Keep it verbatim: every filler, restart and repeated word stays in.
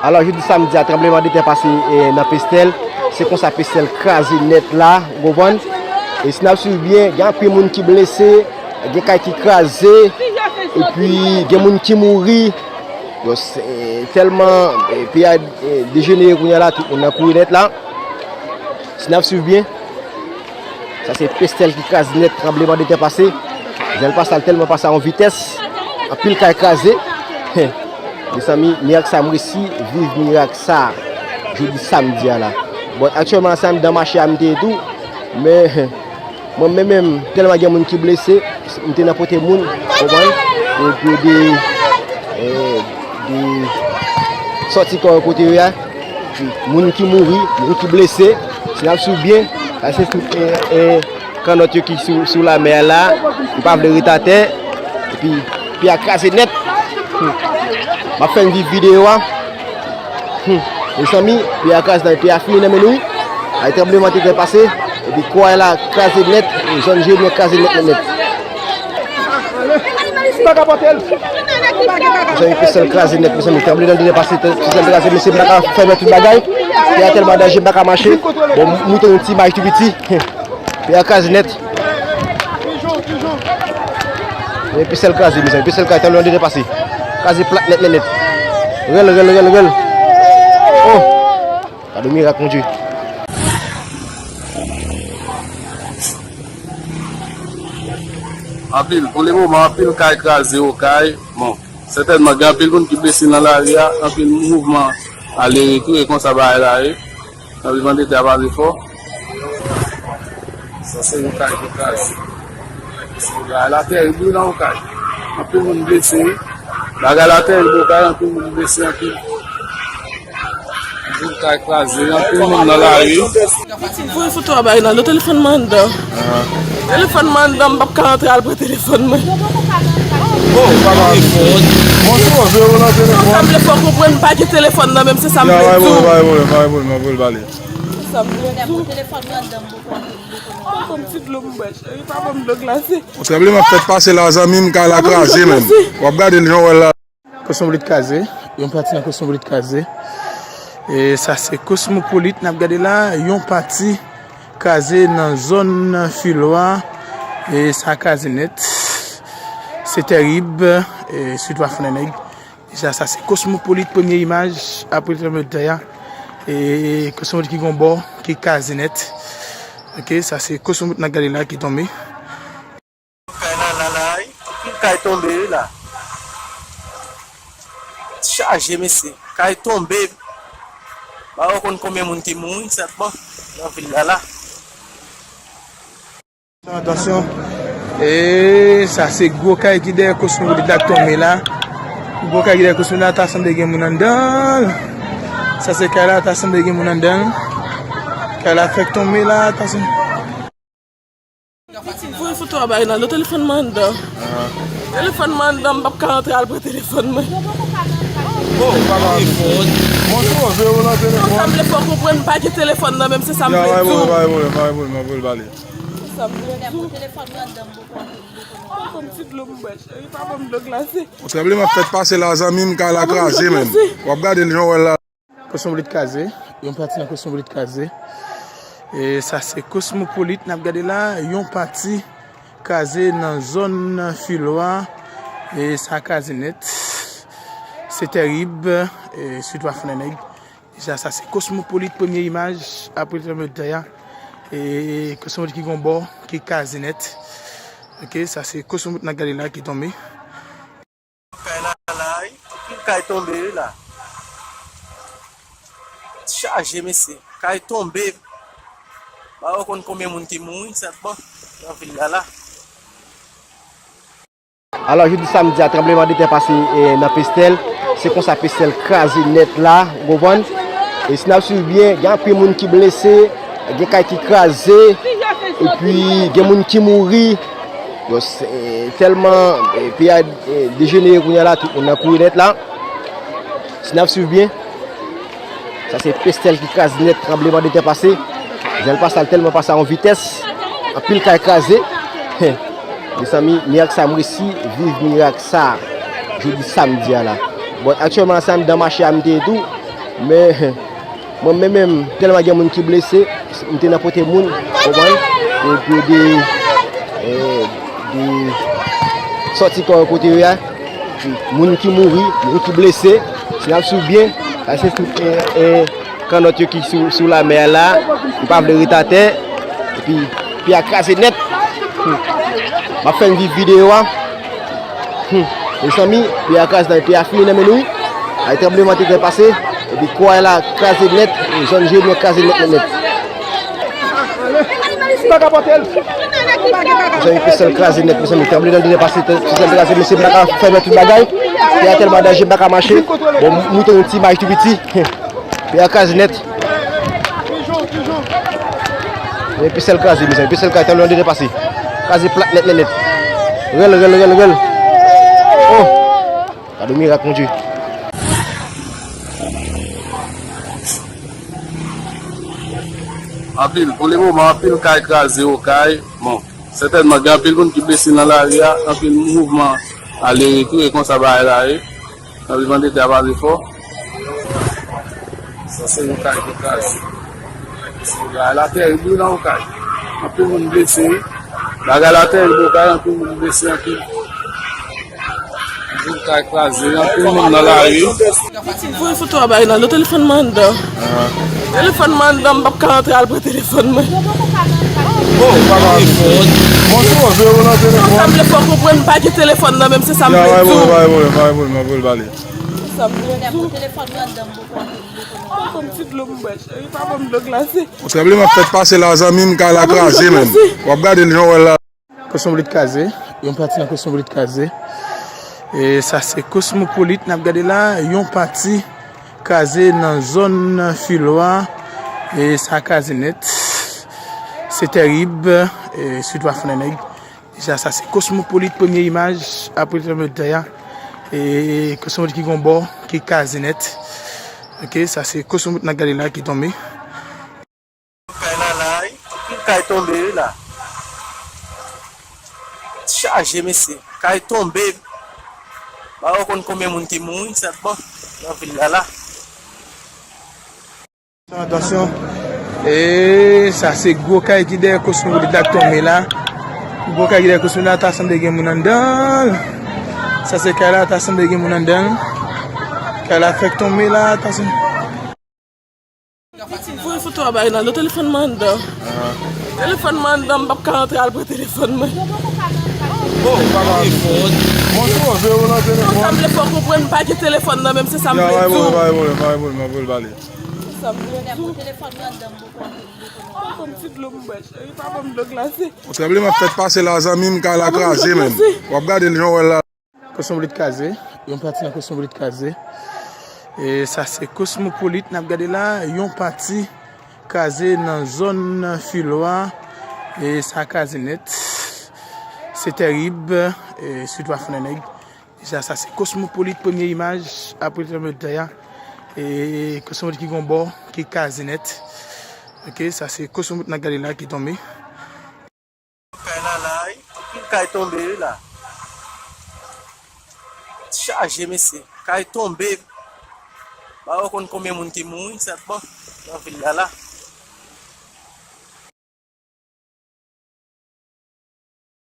Alò, jodi samdi a, tranblemanntè pase, e, nan Pestèl. Se konsa Pestèl kraze nèt la, ou konprann? E si n ap swiv byen, gen anpil moun ki blese, gen kay ki kraze, epi gen moun ki mouri. Bon, se, e, tèlman, e, peyi a, e, dejenere kounye a la, tout moun nan kouri nèt la. Si n ap swiv byen, sa se Pestèl ki kraze nèt, tranblemanntè pase. Jan l pase a, l tèlman pase a yon vitès, anpil kay kraze. Mezanmi, mirak sa, m resi viv mirak sa jodi samdi a la. Bon, aktyèlman, se anndan mache a m te ye tou, men mwen menm, menm, tèlman gen moun ki blese, m te nan pote moun, konprann? Pou, pou de, e, de sòti kò yo kote yo ye a. Moun ki mouri, moun ki blese, si n ap swiv byen, sa se tout, e, e, kannòt yo ki sou, sou lamè a la, yo pa vle ret atè, epi pye a kraze nèt. Hmm. M ap fè n viv videyo a. Hmm. Mezanmi, pye a kraze nan, pye a fini nan men nou wi. Ay, tranblemanntè pase, epi kay la kraze nèt, zòn Jeremi an kraze nèt, nèt, nèt. Mezanmi, Pestèl kraze nèt, mezanmi, tranblemanntè pase, Pestèl kraze, mesye, m pa ka fè tout bagay. Pye a tèlman danje, m pa ka mache. Bon, m montre yon ti imaj tou piti. Pye a kraze nèt. E Pestèl kraze, mezanmi. Pestèl kraze, tranblemanntè pase. Kraze plat nèt, nèt, nèt. Rèl, rèl, rèl, rèl. Oh! Gade mirak, Bondye. Anpil, pou le moman, anpil kay kraze, Okay. Bon, sètènman, gen anpil moun ki blese nan lari a, anpil mouvman ale retou, e konsa bagay la ye. Nan vivan de tè a pale fò. Sa se yon kay ki kraze. Bagay la tèrib wi nan yon kay. Anpil moun blese wi. Bagay la tèrib yon kay, anpil moun blese, anpil. Anpil kay kraze, anpil moun nan lari. Voye foto a bay Naldo, telefòn mwen anndan. Telefòn mwen anndan, m p ap ka rantre al pran telefòn mwen. Oh, papa. Mwen twò vle w nan telefòn. Sa m vle fè w konprann, m pa gen telefòn nan men m, se sa m vle di w. Pa gen pwoblèm, pa gen pwoblèm, pa gen pwoblèm, m ap voye l ba li. Se sa m vle di w. Pa ban m ti dlo m bwè, cheri, pa ban m dlo glase. Yon tranbleman fèk pase la, zanmi m, kay la kraze menm. W ap gade l jan w wè l la. Kosmopolit kraze, yon pati nan Kosmopolit kraze. E sa se Kosmopolit n ap gade la, yon pati kraze nan zòn Filwa. E sa kraze nèt. Se tèrib, e sitou a Fannennèg. Deja sa se Kosmopolit, premye imaj apre tranblemanntè a. E Kosmopolit ki gon bò ki kraze nèt. Ok, sa se Kosmopolit n ap gade la ki tonbe. Kay la, la, la, wi. Anpil kay tonbe, wi, la. Chaje, mesye. Kay tonbe. M pa konn konbyen moun ki mouri, sèlman, nan vil la, la. Atansyon. E sa se gwo kay ki dèyè Kosmopolit la k tonbe la. Gwo kay ki dèyè Kosmopolit la, ta sanble gen moun anndan l. Sa se kay la, ta sanble gen moun anndan l. Kay la fèk tonbe la, ta sanble. Voye foto a bay Naldo, telefòn mwen anndan. Telefòn mwen anndan, m p ap ka rantre al pran telefòn mwen. Oh, papa. Mwen twò vle w nan telefòn. Sa m vle fè w konprann, m pa gen telefòn nan men m, se sa m vle di w. Pa gen pwoblèm, pa gen pwoblèm, pa gen pwoblèm, m ap voye l ba li. Se sa m vle di w. Telefòn mwen anndan, m poko. Pa ban m ti dlo m bwè, cheri, pa ban m dlo glase. Yon tranbleman fèk pase la, zanmi m, kay la kraze menm. W ap gade l jan w wè l la. Kosmopolit kraze, yon pati nan Kosmopolit kraze. E sa se Kosmopolit n ap gade la, yon pati kraze nan zòn Filwa. E sa kraze nèt. Se tèrib, e sitou a Fannennèg. Deja sa se Kosmopolit, premye imaj apre tranblemanntè a. E Kosmopolit ki gon bò ki kraze nèt. Ok, sa se Kosmopolit n ap gade la ki tonbe. Kay la, la, wi. Anpil kay tonbe, wi, la. Chaje, mesye. Kay tonbe. M pa konn konbyen moun ki mouri, sèlman, nan vil la, la. Alò, jodi samdi a, tranblemanntè pase, e, nan Pestèl. Se konsa Pestèl kraze nèt la, ou konprann? E si n ap swiv byen, gen anpil moun ki blese, gen kay ki kraze, epi gen moun ki mouri. Bon, se, e, tèlman, e, peyi a, e, dejenere kounye a la, tout moun nan kouri nèt la. Si n ap swiv byen, sa se Pestèl ki kraze nèt, tranblemanntè pase. Jan l pase a, l tèlman pase a yon vitès, anpil kay kraze. Mezanmi, mirak sa, m resi viv mirak sa jodi samdi a la. Bon, aktyèlman, se anndan mache a m te ye tou, Men, mwen menm, menm, tèlman gen moun ki blese, m te nan pote moun, konprann? Epi de, eh, de sòti kò yo kote yo ye a, moun ki mouri, moun ki blese, si n ap swiv byen, sa se tout, eh, eh, kannòt yo ki sou, sou lamè a la, m pa vle ret atè, epi, epi a kraze nèt. M ap fè n viv videyo a. Hmm. Mezanmi, peyi a kraze, peyi a fini nan men nou wi. Ay, tranblemanntè pase, epi kwa la kraze nèt, zòn Jeremi an kraze nèt, nèt, nèt. Mezanmi, Pèsèl kraze nèt, mezanmi, tranblemanntè pase, Pèsèl kraze, mesye, m pa ka fèmen tout bagay. Peyi a tèlman danje, m pa ka mache. Bon, m montre yon ti imaj tou piti. Peyi a kraze nèt. Men Pèsèl kraze, mezanmi. Pèsèl kraze, tanmen yon de pase. Kraze plat nèt, nèt, nèt. Rèl, rèl, rèl, rèl. Oh! Gade mirak, Bondye. Anpil, pou le moman, anpil kay kraze, Okay. Bon, sètènman, gen anpil moun ki blese nan lari a, anpil mouvman ale retou, e konsa bagay la ye. Tranblemanntè ap ale fò. Sa se yon kay ki kraze. Bagay la terib wi nan yon kay. Anpil moun blese wi. Bagay la terib yon kay, anpil moun blese, anpil. Anpil kay kraze, anpil moun nan lari. Voye foto a bay nan, non, telefòn mwen anndan. Telefòn mwen anndan, m p ap ka antre al pran telefòn mwen. Oh, papa. Mwen twò vle ou nan telefòn. Sa m vle fè w konprann, m pa gen telefòn nan menm, se sa m vle di w. Pa gen pwoblèm, pa gen pwoblèm, pa gen pwoblèm, pa gen pwoblèm, pa gen pwoblèm. Telefòn mwen anndan, m poko antre. Pa ban m ti dlo m bwè, cheri, pa ban m dlo glase. Yon tranbleman fèt pase la, zanmi m, kay la kraze menm. W ap gade l jan w wè l la. Kosmopolit kraze, yon pati nan Kosmopolit kraze. E sa se Kosmopolit n ap gade la, yon pati kraze nan zòn Filwa. E sa kraze nèt. Se terib, e sitou a Fannennèg. Deja sa se Kosmopolit, premye imaj apre tranblemanntè a. E Kosmopolit ki gon bò, ki kraze nèt. Ok, sa se Kosmopolit n ap gade la ki tonbe. Kay la la, wi. Anpil kay tonbe, wi, la. Chaje, mesye. Kay tonbe. Pa konn konbyen moun ki mouri, sèlman nan vil la, la. Atansyon. E sa se gwo kay ki dèyè Kosmopolit la k tonbe la. Gwo kay ki dèyè Kosmopolit la, ta sanble gen moun anndan l. Sa se kay la, ta sanble gen moun anndan l. Kay la fèk tonbe la, atansyon. Voye foto a bay nan, non, telefòn mwen anndan. Telefòn mwen anndan, m p ap ka antre al pran telefòn mwen. Oh, papa. Mwen twò vle ou nan telefòn. Sa m vle fè w konprann, m pa gen telefòn nan menm, se sa m vle di w. Pa gen pwoblèm, pa gen pwoblèm, m ap voye l ba li. Se sa m vle di w. Telefòn mwen anndan, m poko antre, m poko antre. Pa ban m ti dlo m bwè, cheri, pa ban m dlo glase. Yon tranbleman fèt pase la, zanmi m, kay la kraze menm. W ap gade l jan w wè l la. Kosmopolit kraze, yon pati nan Kosmopolit kraze. E sa se Kosmopolit n ap gade la, yon pati kraze nan zòn Filwa. E sa kraze nèt. Se terib, e sitou a Fannennèg. Deja sa se Kosmopolit, premye imaj apre tranblemanntè a. E Kosmopolit ki gon bò, ki kraze nèt. Ok, sa se Kosmopolit n ap gade la ki tonbe. Kay la la, wi. Anpil kay tonbe, wi, la. Chaje, mesye. Kay tonbe. Pa konn konbyen moun ki mouri, sèlman nan vil la, la.